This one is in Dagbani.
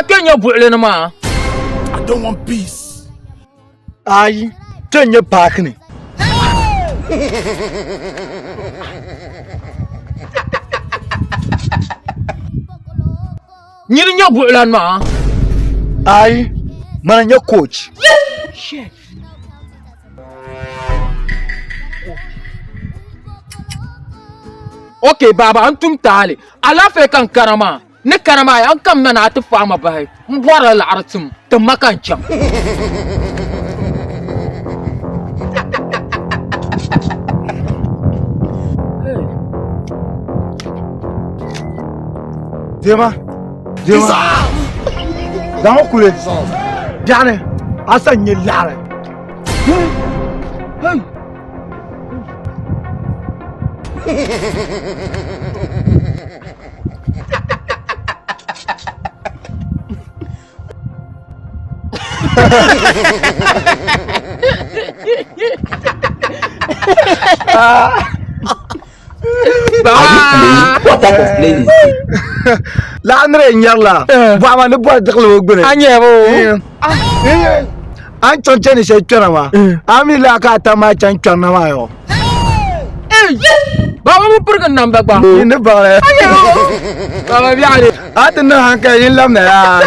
Kpɛ nyɛ buɣili ni maa. I don't want peace. Ayi, kpɛ nyɛ paaki ni. Nyini nyɛ buɣilani maa. Ayi, mana nyɛ coach. Shit. Ok, baaba, an tum taali. Alaafee ka n kana maa. Ni kana maa ya n kam na ni a ti faai ma bahi. N bɔrila laɣiri tim, tim ma ka n chaŋ. Diɛma, diɛma. Zaŋ o kuli. Biɛɣuni, a sa n-nyɛ laɣiri. Hey! Are you playing? What type of playing is this? Laɣa nira n nyɛri la bɔɣa maa ni bɔri diɣili o gbuni. A nyɛ bo. A ni chaŋ chani shɛli kpɛna maa a mi laa ka a tam maa chaŋ kpɛri na maa yɔ. Baba bi pirigi namda gba. Yi ni baŋli. Baba biɛɣuni. A ti niŋ hankali yin labina yaa.